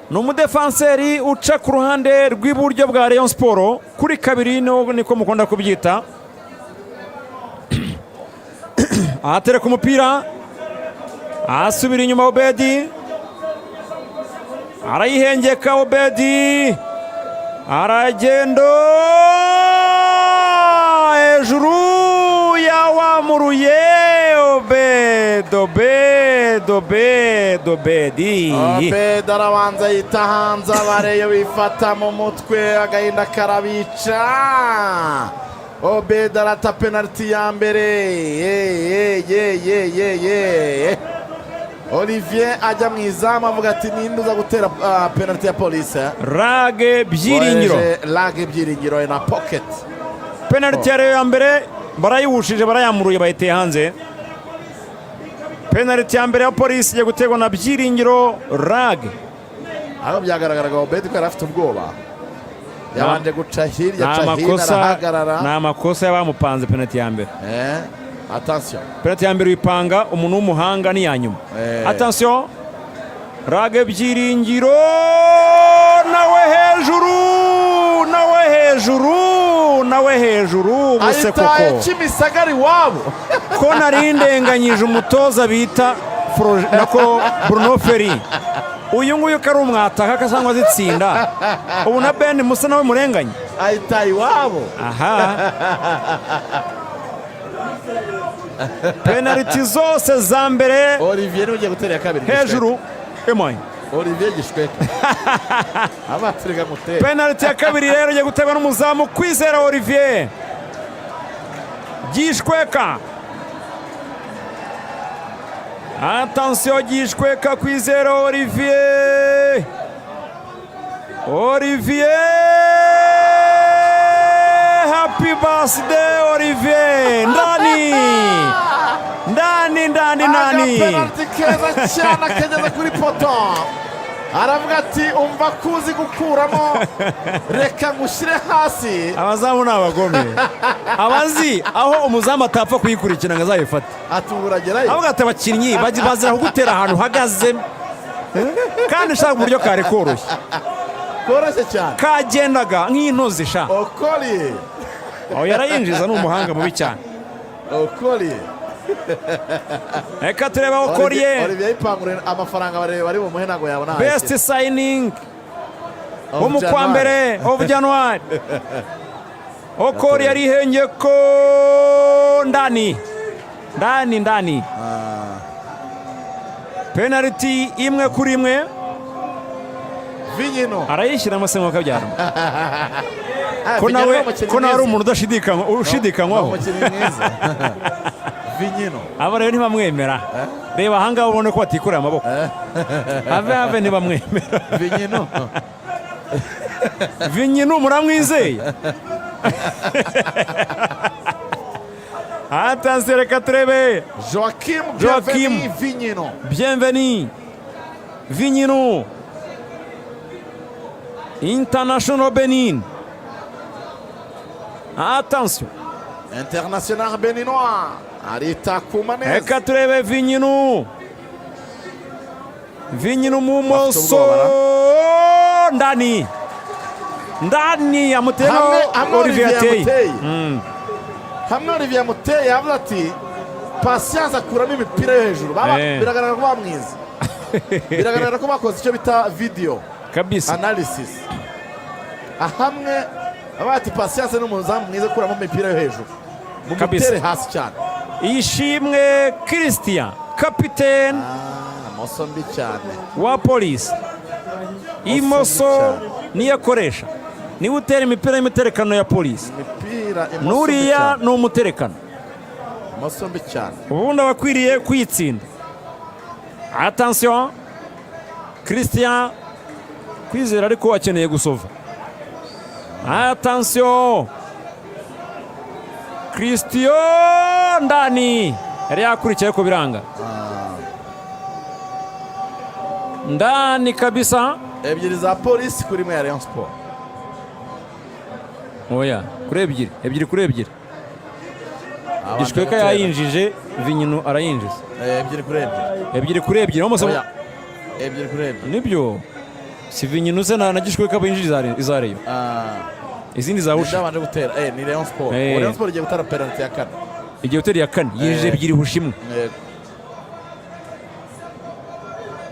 Ni umudefanseri uca ku ruhande rw'iburyo bwa Rayon Sport kuri kabiri, niko mukunda kubyita. Ahatereka umupira, asubira inyuma, Obedi arayihengeka, Obedi aragenda hejuru yawamuruye. Obedi, Obedi, Obedi, Obedi. Obedi arabanza yita hanze, abareyo bifata mu mutwe, agahinda karabica. Obedi arata penaliti ya mbere. Ye ye ye ye ye ye! Olivier ajya mu izamu avuga ati: "Ninde uza gutera penaliti ya Polisi?" Rage Byiringiro. Wohereje Rage Byiringiro na pocket. Penaliti ya Rayon ya mbere barayiwushije, barayamuruye, bayiteye hanze. Penaliti ya mbere ya Polisi igiye guterwa na Byiringiro Rage. Aho byagaragaraga Obedi ko yari afite ubwoba, yabanje guca hirya, Ni aca hino, amakosa. arahagarara. Ni amakosa y'abamupanze penaliti ya mbere. Attention. Penaliti ya mbere uyipanga umuntu w'umuhanga, ni iya nyuma. Attention, Rage Byiringiro nawe hejuru, nawe hejuru, nawe hejuru ubuse. Ayitaye Koko. Kimisagara iwabo. Ko nari ndenganyije umutoza bita nako Bruno Ferry, uyu nguyu ko ari umwataka cyangwa azitsinda, ubu na Ben Musa nawe murenganye. Ayitaye iwabo. Aha penaliti zose za mbere Olivier niwe ugiye gutera iya kabiri. Hejuru emoye. Olivier Gishweka abaturega mutera. Penaliti ya kabiri rero igiye guterwa n'umuzamu Kwizera Olivier Gishweka. Attention, Gishweka Kwizera Olivier, Olivier, happy birthday Olivier! Ndani, ndani, ndani, ndani! Agapenaliti keza cyane, akageza kuri poto, aravuga ati: "Umva ko uzi gukuramo, reka ngushyire hasi." Abazamu ni abagome, abazi aho umuzamu atapfa kuyikurikira ngo azayifate. Ati: "Ubu uragerayo." Avuga ati: "Abakinnyi bazira kugutera ahantu uhagaze kandi ushaka uburyo kari koroshye." Koroshye cyane. Kagendaga nk'intozi sha. Okoriye. Aho yarayinjiza, ni umuhanga mubi cyane. Okoriye. Reka turebe Okoriye. Olivier yipanguriye amafaranga, bareba bari bumuhe, ntabwo yabona. Best signing wo mu kwa mbere, of January. Okori yarihengeye ko ndani, ndani, ndani. Penaliti 1-1. Vinyino. Arayishyiramo se nk'uko ko nawe, ko nawe ari umuntu udashidikanywa, ushidikanywaho? Umukinnyi mwiza Vinyino. Aba rero ntibamwemera. Reba ahangaha ubone ko batikorera amaboko. Have, have, ntibamwemera. Vinyino. Vinyino muramwizeye? Attention, reka turebe. Joaquim. Joaquim. Bienveni Vinyino. Bienveni Vinyino, international Benin. Attention. International béninois aritakuma neza. Reka turebe Vinyino, Vinyino mu moso, ndani, ndani, amuteye. Hamwe hamwe. Olivier Olivier ateye. yamuteye hamwe, Olivier yamuteye, yavuze ati: "Patience." Akuramo imipira yo hejuru. Biragaragara ko bamwize, biragaragara ko bakoze icyo bita video Kabisa. analysis. Hamwe bavuga ati: "Patience ni umuzamu mwiza ukuramo imipira yo hejuru, Kabisa. mumutere hasi cyane." Ishimwe Christian, kapitene Ah, moso mbi cyane. wa Polisi, imoso niyo akoresha, niwe utera imipira y'imiterekano ya Polisi. Imipira imoso mbi Nuriya cyane. ni umuterekano. Imoso mbi cyane. Ubundi aba akwiriye kuyitsinda. Attention, Christian Kwizera ariko akeneye gusova. Attention, Christian, ndani! Yari yakurikiye ko biranga, ndani kabisa. 2 za Polisi kuri 1 ya Rayon Sport. Oya, kuri ebyiri, 2-2. Abanje Gishweka gutera. Yayinjije, Vinyino arayinjiza. 2-2. 2-2. Oya, 2-2. Nibyo. Sivinyinuze na Gishweka binjije iza Rayon. Ah, izindi za Husha. Ndabanje gutera ni Rayon Sport. Eh. Ubu Rayon Sport igiye gutera penalty ya kane. Igiye gutera iya kane, yinjije Eh. ebyiri, husha imwe. Yego.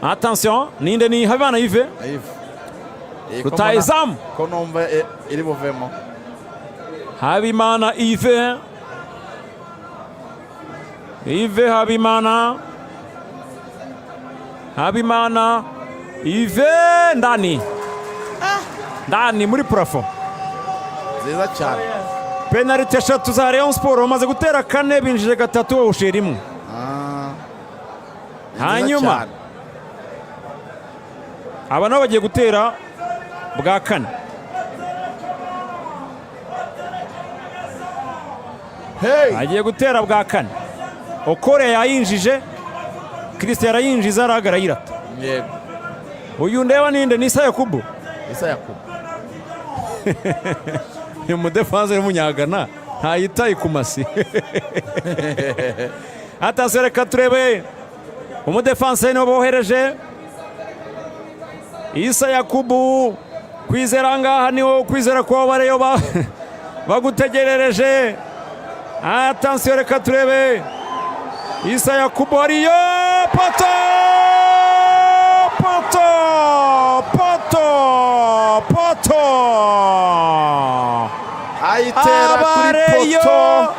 Attention, ninde? Ni Habimana Yves. Yves. Ko Rutahizamu. Ko numva iri buvemo. Habimana Yves, Yves Habimana, Habimana Yves, ndani, ndani muri plafond. Nziza cyane. Penaliti eshatu za Rayon Sport, bamaze gutera kane, binjije gatatu, bawushira rimwe. Ah. Ni nziza Hanyuma. cyane. Aba nabo bagiye gutera bwa kane. Hey. Agiye gutera bwa kane. Okore yayinjije, Christian arayinjiza, Raga arayirata. Yego. Uyu ndeba ninde? Ni Isa Yakubu. Isa Yakubu. Uyu mudefanse w'umunyagana ntayitaye ku masi. Atase, reka turebe umudefanse niwe bohereje, Isa Yakubu. Kwizera ngaha niwo kwizera kuba bareyo bagutegerereje. Attention, reka turebe Isa Yakubu ariyo, poto, poto, poto, poto! Ayitera kuri Abareyo poto.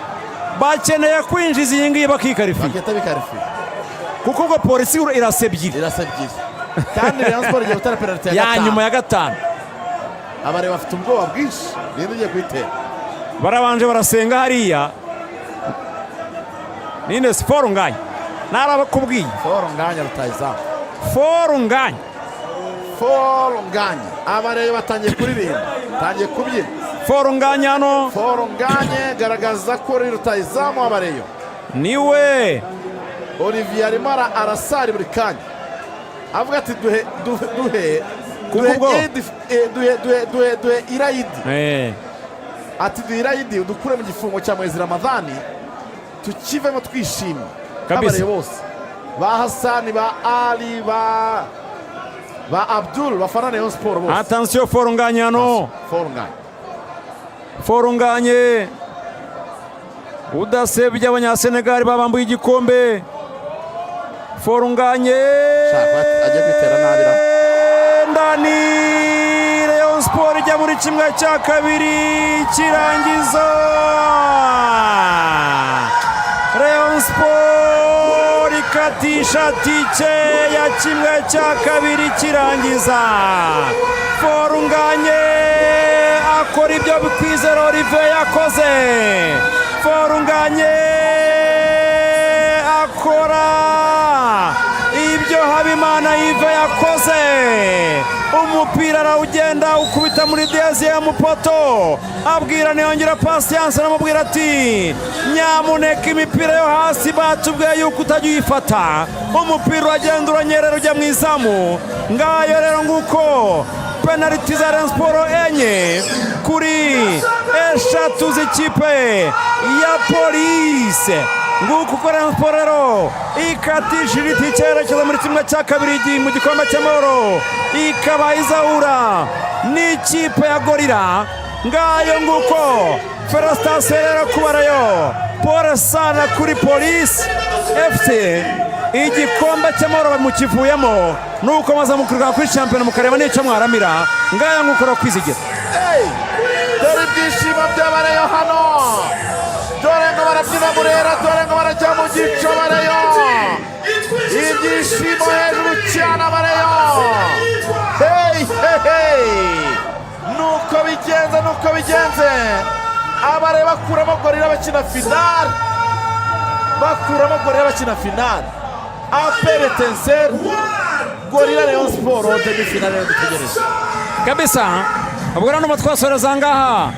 bakeneye kwinjiza iyi ngiyi bakikarifiye. Bakita bikarifiye. Kuko ubwo Polisi irasa ebyiri. Irasa ebyiri kandi Rayon Sport igiye gutera penalty ya ya gatanu. Nyuma ya gatanu. Abareba bafite ubwoba bwinshi, ninde ugiye kuyitera? Barabanje barasenga hariya. Ninde? Siporo nganya, narabakubwiye. Foro Nganya, rutahizamu. Foro nganya. Foro Nganya, abareba batangiye kuririmba, batangiye kubyina. Foro nganya hano. Foro Nganye, garagaza ko uri rutahizamu w'abareyo. Niwe. Olivier arimo arasari buri kanya, avuga ati duhe, duhe, duhe. Kuko Duhe duhe, duhe, duhe, duhe irayidi. Ati duhe irayidi, udukure mu gifungo cya mwezi Ramadhani, tukivemo twishimye. Kabisa. Abareyo bose, ba Hasani, ba Ali, ba Abdul bafana Rayon Sport bose. Attention, Foro nganya hano. Foro Nganye. Foro nganye, udasebye Abanyasenegali babambuye igikombe. Foro nganye. Shaka, agiye kwitera nabi ra. Ndani! Rayon Sport ijya muri kimwe cya kabiri kirangiza. Rayon Sport ikatisha tike ya kimwe cya kabiri kirangiza. Forunganye akora ibyo Kwizera Olivier yakoze. Forunganye akora ibyo Habimana Yves yakoze. Umupira arawugenda, ukubita muri deuxième poteau, abwira Niyongira Patience, aramubwira ati nyamuneka imipira yo hasi batubwiye yuko utajya uyifata. Umupira uragenda, uranyerera, ujya mu izamu. Ngayo rero, nguko penaliti za Rayon Sport, 4 kuri 3 z'ikipe ya Polisi. Nguko uko Rayon Sport rero ikatishije itike yerekeza muri kimwe cya kabiri mu gikombe cy'Amahoro, ikaba izahura n'ikipe ya Gorilla. Ngayo nguko, félicitations rero kubarayo, pole sana kuri Polisi FC. Igikombe cy'Amahoro mukivuyemo, nuko maze mukiruka kuri shampiyona mukareba n'icyo mwaramira. Ngayo nguko rero, kwizigira. Hey! Dore ibyishimo by'abareyo hano, dore ngo barabyina murera, dore ngo barajya mu gico bareyo, ibyishimo hejuru cyane abareyo. Hey, hey, hey! Nuko bigenze, nuko bigenze. Abareyo bakuramo Gorilla bakina finale, bakuramo Gorilla bakina finale. APR, Etincelles, Gorilla, Rayon Sport, demi finale rero dutegereje. Kabisa, ubwo rero numa twasoreza ngaha.